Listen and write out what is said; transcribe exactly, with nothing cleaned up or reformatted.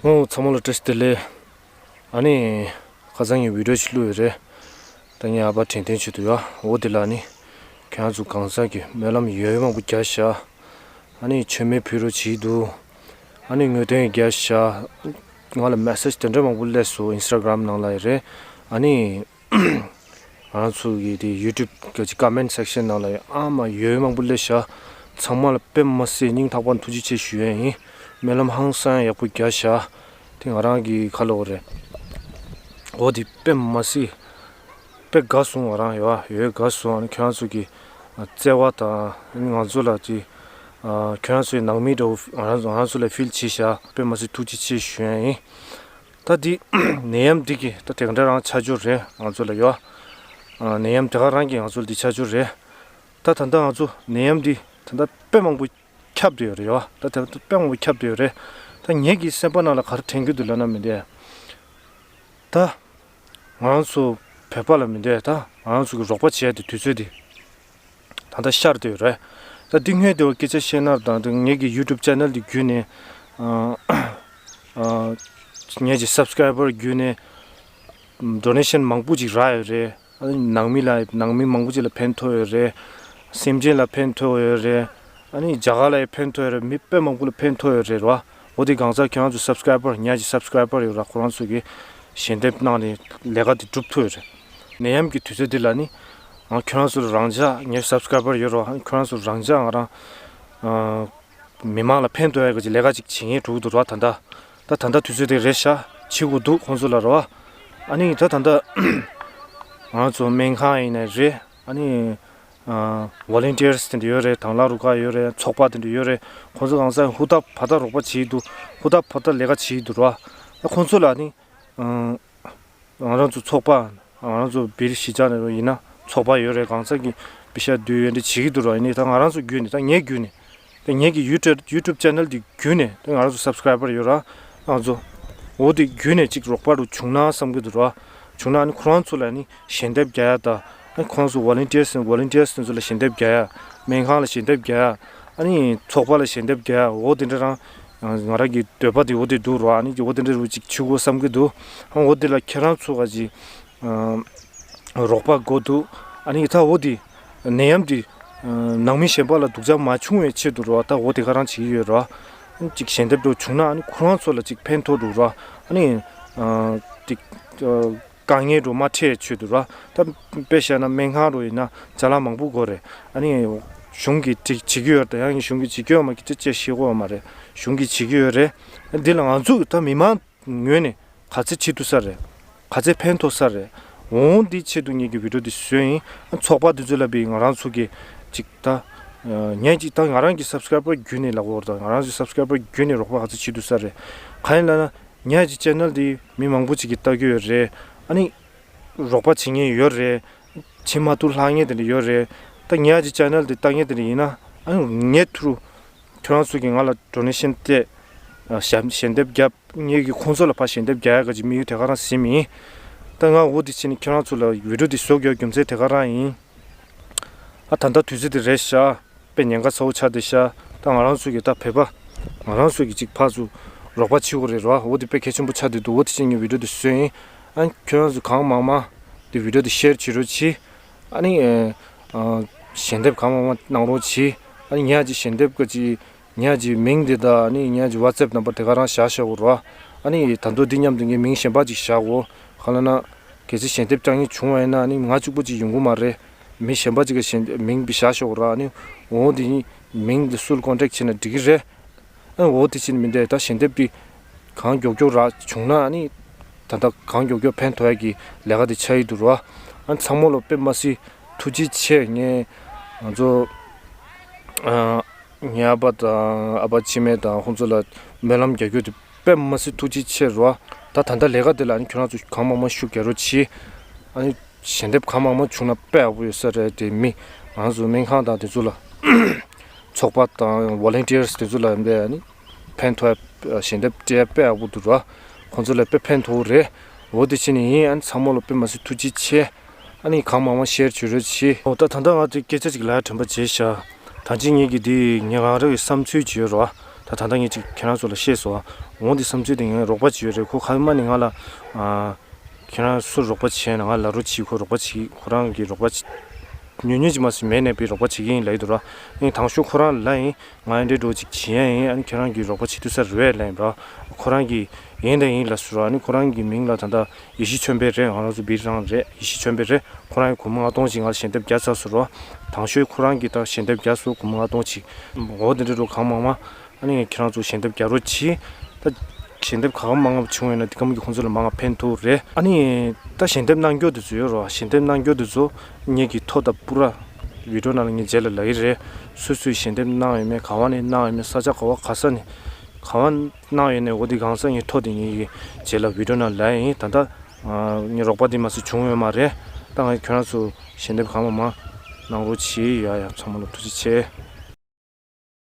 ཨོ་ཚང་མ་ལ་བཀྲ་ཤིས་བདེ་ལེགས། ཨ་ནི་ཁ་སང་ངས་བི་ཌིའོ་ཞིག་བླུགས་ཡོད་རེད། ད་ངའི་ཨ་ཕ་དྲན་རྟེན་ཆེད་དུ་ཡོད། འོ་དེ་ལ་ནི་ཁྱེད་རང་ཚོ་གང་ཟག་གི་སྨོན་ལམ་ཡོད་ཡོད་མང་པོ་བརྒྱབ་ཤག་ཨ་ནི་མཆོད་མེ་ཕུལ་རོགས་བྱེད་འདུག་ཨ་ནི་དངོས་དོན་བརྒྱབ་ཤག་ང་ལ་མེ་སེ་ཇི་དེ་འདྲ་མང་པོ་སླེབས་སོང་། ཨིན་སི་ཊ་གྷ་རམ་ནང་ལ་ཡོད་རེད། ཨ་ནི་ང་རང་ཚོ་གི་དེ་ཡུ་ཊུབ་གི་ཀོ་མེན་ཊི་སེག་ཤན་ནང་ལ་ཡང་ཨ་མ་ཡོད་མང་པོ་སླེབས་ཤག་ཚང་མ་ལ་དཔེ་མ་སྲིད་སྙིང་ཐག་པ་ནས་ཐུགས་རྗེ་ཆེ་ཞུ་ཡ་ཡིན། སྨོན་ལམ་ཧང་སང་ཡག་པོ་བརྒྱབ་ཤག་དེ་ང་རང་གི་ཁ་ལོ་རེད། འོ་དེ་དཔེ་མ་སྲིད་དཔེ་དགའ་སོང་། ང་རང་ཡོད་ཡོད་དགའ་སོང་། ཨ་ནི་ཁྱེད་རང་ཚོ་གི་བརྩེ་བ་དང་ང་ཚོ་ལ་དེ་ཁྱེད་རང་ཚོའི་ནང་མི་འདྲ་བོ་ང་རང་ང་རང་ཚོ་ལ་ཕིལ་བྱས་ཤག་དཔེ་མ་སྲིད་ཐུགས་རྗེ་ཆེ་ཞུ་ཡ་ཡིན། ད་འདི་ནད་ཡམས་འདི་གི་ད་དེ་ག་འདྲ་རང་ཆགས་ཀྱི་ཡོད་རེད། ང་ཚོ་ལ་ཡོད། ཨ་ནད་ཡམས་དེ་ག་རང་གི་ང་ཚོ་ལ་འདི་ཆགས་ཀྱི་ཡོད་རེད། ད་ད་ལྟ་ང་ཚོ་ནད་ཡམས་འདི་ད་ལྟ་དཔེ་མང་པོ་ཁྱབ་བསྡད་ཡོད་རེད་ཡོད། ད་ད་ལྟ་དཔེ་མང་པོ་ཁྱབ་བསྡད་ཡོད་རེད། ད་ངེད་ཀྱི་སེམས་པ་ནང་ལ་ག་རེ་དྲན་གྱི་འདུག་ལབ་ན་མི་འདུག་ད་ང་རང་ཚོ་བོད་པ་ལ་མི་འདུག་ད་ང་རང་ཚོ་གི་རོགས་པ་བྱེད་ཡ་དེ་དུས་ཚོད་འདི་ད་ལྟ་ཤར་བསྡད་ཡོད་རེད། ད་འདི་སྔོན་དེ་བ་སྐད་ཆ་བཤད་ན་དང་དེ་ངེད་ཀྱི་ཡུ་ཊུབ་ཅེ་ནལ་འདི་བརྒྱུད་ནས་ཨ་ཨ་ངེད་ཀྱི་སབ་སི་ཀ་རའི་བར་བརྒྱུད་ནས་ཌོ་ནེ་ཤན་མང་པོ་ཅིག་རག་ཡོད་རེད། ཨ་ནི་ནང་མི་ལ་ནང་མི་མང་པོ་ཅིག་ལ་ཕན་ཐོགས་ཡོད་རེད། སེམས་ཅན་ལ་ཕན་ཐོགས་ཡོད་རེད། ཨ་ནི་རྒྱ་གར་ལ་ཡང་ཕན་ཐོགས་ཡོད་རེད། མི་དཔེ་མང་པོ་ལ་ཕན་ཐོགས་ཡོད་རེད་རོ། འོ་དེ་གང་ཟག་ཁྱེད་རང་ཚོ་སབ་སི་ཀ་རའི་བར་ཉག་ཅིག་སབ་སི་ཀ་རའི་བར་ཡོད་ར། ཁོ་རང་ཚོ་གི་ཞལ་འདེབས་གནང་ནས་ལས་ཀ་དེ་སྒྲུབ་ཐུབ་ཡོད་རེད། ནད་ཡམས་ཀྱི་དུས་ཚོད་འདི་ལ་ནི་ང་ཁྱོད་རང་ཚོ་ལ་རང་འཇགས་ངའི་སབ་སི་ཀ་རའི་བར་ཡོད་རོ། ཁྱོད་རང་ཚོ་ལ་རང་འཇགས་ང་རང་ཨ་མི་མང་ལ་ཕན་ཐོགས་ཡ་གི་ལས་ཀ་ཅིག་བྱེད་མཁན་འགྲོ་གི་འདུག་རོ། ད་ལྟ་ད་ད་ལྟ་དུས་ཚོད་དེ་རེད་ཤག་བྱེད་དགོས་འདུག་ཁོང་ཚོ་ལ་རོ། ཨ་ནི་ད་ད་ལྟ་ང་རང་ཚོ་སྨན་ཁང་ཡིན་ནའི་རེད། ཨ་ནི་ཨ་ཝོ་ལན་ཊི་ཡར་སི་དེ་འདྲ་ཡོད་རེད། དང་བླངས་རུ་ཁག་ཡོད་རེད། ཚོགས་པ་དེ་འདྲ་ཡོད་རེད། ཁོང་ཚོ་གང་ཟག་ཧུར་ཐག་བར་ཐག་རོགས་པ་བྱེད་ཀྱི་འདུག་ཧུར་ཐག་བར་ཐག་ལས་ཀ་བྱེད་ཀྱི་འདུག་ར། ད་ཁོང་ཚོ་ལ་ནི་ཨ་ང་རང་ཚོ་ཚོགས་པ་ང་རང་ཚོ་བིར་གཞིས་ཆགས་ནས་ཡིན་ན་ཚོགས་པ་ཡོད་རེད། གང་ཟག་གི་པེ་ཤ་བསྡུས་ཡོད་འདྲ་བྱེད་ཀྱི་འདུག་ར། ཡིན་ནའི་ད་ང་རང་ཚོ་བརྒྱུད་ནས་ད་ངའི་བརྒྱུད་ནས་ད་ངེད་ཀྱི་ཡུ་ཊུབ་ཡུ་ཊུབ་ཅེ་ནལ་འདི་བརྒྱུད་ནས་ད་ང་རང་ཚོ་སབ་སི་ཀ་རའི་བར་ཡོད་ར། ང་ཚོ་འོ་དེ་བརྒྱུད་ནས་ཅིག་རོགས་པ་རུ་བྱུང་ན་བསམ་གྱི་འདུག་ར། བྱུང་ན་ཨ་ནི་ཁོ་རང་ཚོ་ལ་ནི་ཞལ་འདེབས་རྒྱག་ཡ་དང་། ཨ་ནི་ཁོ་རང་ཚོ་ཝོ་ལན་ཊི་ཡར་སི་ཝོ་ལན་ཊི་ཡར་སི་དེ་ཚོ་ལ་ཞལ་འདེབས་རྒྱག་ཡ། སྨན་ཁང་ལ་ཞལ་འདེབས་རྒྱག་ཡ། ཨ་ནི་ཚོགས་པ་ལ་ཞལ་འདེབས་རྒྱག་ཡ། འོ་དེ་འདྲ་རང་ང་རང་གི་འདོད་པ་དེ་འོ་དེ་འདུག་ར། ཨ་ནི་འོ་དེ་འདྲ་རུ་ཅིག་བྱེད་དགོས་བསམ་གྱི་འདུག་ཨ་འོ་དེ་ལ་ཁྱེད་རང་ཚོ་ག་ཅིག་ཨ་རོགས་པ་དགོས་འདུག་ཨ་ནི་ད་འོ་དེ་ནད་ཡམས་དེ་ནང་མི་གཞན་པ་ལ་སྡུག་ཅག་མ་བྱུང་བའི་ཆེད་དུ་རོ། ད་འོ་དེ་ག་རང་བྱེད་ཀྱི་ཡོད་རོ། ཅིག་ཞལ་འདེབས་འགྲོ་བྱུང་ན་ཨ་ནི་ཁོ་རང་ཚོ་ལ་ཅིག་ཕན་ཐོགས་འགྲོ་རོ། ཨ་ནི་ཅིག་དཀའ་ངལ་འགྲོ་མ་འཕྲད་ཆེད་དུ་རོ། ད་དཔེ་བཤད་ན་སྨན་ཁང་རུ་ཡིན་ན་ཅ་ལག་མང་པོ་དགོས་རེད། ཨ་ནི་གཞུང་གིས་བྱེད་བྱེད་ཀྱི་ཡོད་རེད། ད་ཡང་གཞུང་གིས་བྱེད་ཀྱི་ཡོད་མ་གི་ཅི་ཅི་ཤེས་གོ་མ་རེད། གཞུང་གིས་བྱེད་ཀྱི་ཡོད་རེད། འདི་ལ་ང་ཚོ་ད་མི་མང་ངོས་ནས་ག་ཚད་བྱེད་ཐུབ་ས་རེད། ག་ཚད་ཕན་ཐོགས་ས་རེད། འོང་འདི་ཆེད་དུ་ངེད་ཀྱི་བི་ཌིའོ་འདི་བཟོས་ཡིན། ཚོགས་པ་འདི་ཚོ་ལ་བི་ང་རང་ཚོ་གི་ཅིག་ད་ངས་ཅིག་ད་ང་རང་གི་སབ་སི་ཀ་རའི་བར་བརྒྱུད་ནས་ལབ་དགོས་རེད། ད་ང་རང་ཚོའི་སབ་སི་ཀ་རའི་བར་བརྒྱུད་ནས་རོགས་པ་ག་ཚད་བྱེད་ཐུབ་ས་རེད། གང་ཡིན་ལབ་ན་ངས་ཀྱི་ཅེ་ནལ་འདི་མི་མང་པོ་ཅིག་གིས་ལྟ་གི་ཡོད་རེད། ཨ་ནི་རོགས་པ་བྱེད་མཁན་ཡོད་རེད། བྱེད་མ་ཐུབ་ལྷག་མཁན་དེ་འདྲ་ཡོད་རེད། ད་ངས་ཀྱི་ཅེ་ནལ་འདི་ལྟ་མཁན་དེ་འདྲ་ཡིན་ན་ཨ་ནི་ངས་ཐུ་རུ་ཁྱོད་རང་ཚོ་གིས་ང་ལ་ཌོ་ནེ་ཤན་སྤྲད། ཞབས་ཞལ་འདེབས་བརྒྱབ། ངས་ཀྱི་ཁོང་ཚོ་ལ་ཕར་ཞལ་འདེབས་རྒྱག་ཡ་ག་ཅིག་དམིགས་ཡུལ་དེ་ག་རང་ཟིན་མིན། ད་ང་འོ་དེ་བྱས་ནས་ཁྱོད་རང་ཚོ་ལ་བི་ཌིའོ་འདི་བཟོ་དགོས་རྒྱུ་མཚན་དེ་ག་རང་ཡིན། ཨ་ད་ལྟ་དུས་ཚོད་དེ་རེད་ཤག་དཔེ་ཉེན་ཁ་ཚ་བོ་ཆགས་བསྡད་ཤག་ད་ང་རང་ཚོ་གི་ད་བོད་པ་ང་རང་ཚོ་གི་ཅིག་ཕར་ཚུར་རོགས་པ་བྱེད་དགོས་རེད་རོ། འོ་དེ་དཔེ་གལ་ཆེན་པོ་ཆགས་བསྡད་འདུག་འོ་དེ་བྱས་ངས་བི་ཌིའོ་འདི་བཟོས་ཡིན། ཨ་ཁྱོད་རང་ཚོ་གང་མང་མང་འདི་བི་ཌིའོ་འདི་ཤེར་བྱེད་རོགས་གྱིས། ཨ་ནི་ཨ་ཞལ་འདེབས་གང་མང་མང་གནང་རོགས་གྱིས། ཨ་ནི་ངས་ཀྱི་ཞལ་འདེབས་ག་ཅིག་ངས་ཀྱི་མིང་འདི་དང་ཨ་ནི་ངས་ཀྱི་ཝ་ཊི་སེབ་ནམ་བར་དེ་ག་རང་བཞག་བཞག་གོ་རོ། ཨ་ནི་ད་དུང་འདི་མཉམ་དུ་ངས་མིང་གཞན་པ་ཅིག་བཞག་གོ་གང་ལབ་ན་གལ་སྲིད་ཞལ་འདེབས་རྒྱག་མཁན་བྱུང་བ་ཡིན་ན་ཨ་ནི་ང་གཅིག་པོ་ཅིག་ཡོང་གི་མ་རེད། མི་གཞན་པ་ཅིག་གི་ཞལ་འདེབས་མིང་འདི་བཞག་བཞག་གོ་ར། ཨ་ནི་འོ་འདི་ནི་མིང་འདི་སུ་ལ་ཀོན་ཊེག་བྱས་ན་འགྲིག་གི་རེད། ཨ་ནི་འོ་དེ་བྱས་ནས་མི་འདས་ད་ཞལ་འདེབས་འདི་གང་མགྱོགས་མགྱོགས་རག་བྱུང་ན་ཨ་ནི་ད་ལྟ་གང་མགྱོགས་མགྱོགས་ཕན་ཐོགས་ཡ་གི་ལས་ཀ་འདི་ཆགས་ཡི་འདུག་ར། ཨ་ནི་ཚང་མ་ལ་དཔེ་མ་སྲིད་ཐུགས་རྗེ་ཆེ། ངས་ང་ཚོ་ཨ་ངའི་ཨ་ཕ་དང་ཨ་ཕ་འཆི་མེད་དང་ཁོང་ཚོ་ལ་སྨོན་ལམ་རྒྱག་རྒྱུ་དེ་དཔེ་མ་སྲིད་ཐུགས་རྗེ་ཆེ་རོ། ད་ད་ལྟ་ལས་ཀ་དེ་ལ་ཨ་ནི་ཁྱོད་རང་ཚོ་གང་མང་མང་ཤུགས་རྒྱག་རོགས་གྱིས། ཨ་ནི་ཞལ་འདེབས་གང་མང་མང་བྱུང་ན་དཔེ་ཡག་པོ་ཡོད་ས་རེད་དེ། མི་ང་ཚོ་སྨན་ཁང་དང་དེ་ཚོ་ལ་ཚོགས་པ་དང་ཝོ་ལན་ཊི་ཡར་སི་དེ་ཚོ་ལ་ཡིན་པས་ཨ་ནི་ཕན་ཐོགས་ཞལ་འདེབས་སྤྲད་དཔེ་ཡག་པོ་འདུག་ར། ཁོང་ཚོ་ལ་དཔེ་ཕན་ཐོགས་རེད། འོ་དེ་བྱས་ནས་ཡིན། ཨ་ནི་ཚང་མ་ལ་དཔེ་མ་སྲིད་ཐུགས་རྗེ་ཆེ། ཨ་ནི་གང་མང་མང་ཤེར་བྱེད་རོགས་གྱིས། འོ་ད་ད་ལྟ་ང་ཚོས་སྐད་ཆ་ཅིག་ལབ་ཡ་དྲན་པ་བརྗེད་ཤག་ད་ཅི་ངེད་ཀྱི་འདི་ངས་རང་རེ་བའི་བསམ་ཚུལ་ཅིག་ཡོད་ར། ད་ད་ལྟ་ངས་ཅིག་ཁྱེད་རང་ཚོ་ལ་བཤད་སོང་། འོང་དེ་བསམ་ཚུལ་དེ་ངས་རོགས་པ་ཅིག་ཡོད་རེད། ཁོ་ཁ་མ་ནི་ང་ལ་ཨ། ཁྱེད་རང་སུ་རོགས་པ་བྱས་ན་ང་ལ་རོགས་བྱེད། ཁོ་རོགས་པ་བྱེད། ཁོ་རང་གིས་རོགས་པ་བྱེད། ཉུང་ཉུང་ཅིག་མ་ཟད་མེད་ནས་པའི་རོགས་པ་བྱེད་ཀྱི་ཡིན་ལབ་ཡི་འདུག་ར། ཨ་ནི་དང་ཤོས་ཁོ་རང་ལ་ཡིན། ང་ཡང་འདྲེ་འགྲོ་ཅིག་བྱེད་ཡ་ཡིན། ཨ་ནི་ཁྱེད་རང་གིས་རོགས་པ་བྱེད་ཐུབ་ས་རེད་ལབ་ཡིན་པ། ཁོ་རང་གིས་ཡིན་དང་ཡིན་ལབ་སོང་ར། ཨ་ནི་ཁོ་རང་གི་མིང་ལ་ད་ལྟ་ཡེ་ཤེས་ཆོས་འཕེལ་རེད། ང་རང་ཚོ་བི་རང་རེད། ཡེ་ཤེས་ཆོས་འཕེལ་རེད། ཁོ་རང་གིས་སྒོར་མོ་ལྔ་སྟོང་ཅིག་ང་ལ་ཞལ་འདེབས་བརྒྱབ་ཚར་སོང་ར། དང་ཤོས་ཁོ་རང་གིས་ད་ཞལ་འདེབས་བརྒྱབ་སོང་། སྒོར་མོ་ལྔ་སྟོང་ཅིག་འོ་དེ་འདྲ་འགྲོ་གང་མང་མང་། ཨ་ནི་ཁྱེད་རང་ཚོ་ཞལ་འདེབས་རྒྱག་རོགས་གྱིས། ད་ཞལ་འདེབས་ག་ག་མང་བྱུང་ཡོད་ན་དེ་ག་མ་གི་ཁོང་ཚོ་ལ་མང་བ་ཕན་ཐོགས་རེད། ཨ་ནི་ད་ཞལ་འདེབས་གནང་རྒྱུ་དེ་ཚོ་ཡོད་རོ། ཞལ་འདེབས་གནང་རྒྱུ་དེ་ཚོ་ངེད་ཀྱི་ཐོ་དང་པུ་ར་བི་ཌིའོ་ནང་ལ་ངས་རྗེས་ལ་ལབ་ཀྱི་རེད། སུ་སུས་ཞལ་འདེབས་གནང་ཡོད་མེད། ག་བ་ནས་གནང་ཡོད་མེད། ས་ཆ་ག་བ་ག་ས་ནས་ག་བ་གནང་ཡོད་ནས། འོ་དེ་གང་ས་ངས་ཐོ་དེ་ངེད་ཀྱི་རྗེས་ལ་བི་ཌིའོ་ནང་ལབ་ཡིན། ད་ལྟ་ངས་རོགས་པ་དེ་མ་ཟད་བྱུང་ཡོད་མ་རེད། ད་ང་ཁྱོད་རང་ཚོ་ཞལ་འདེབས་གང་མང་མང་གནང་རོགས་གྱིས། ཡ་ཡ་ཚང་མ་ལ་ཐུགས་རྗེ་ཆེ།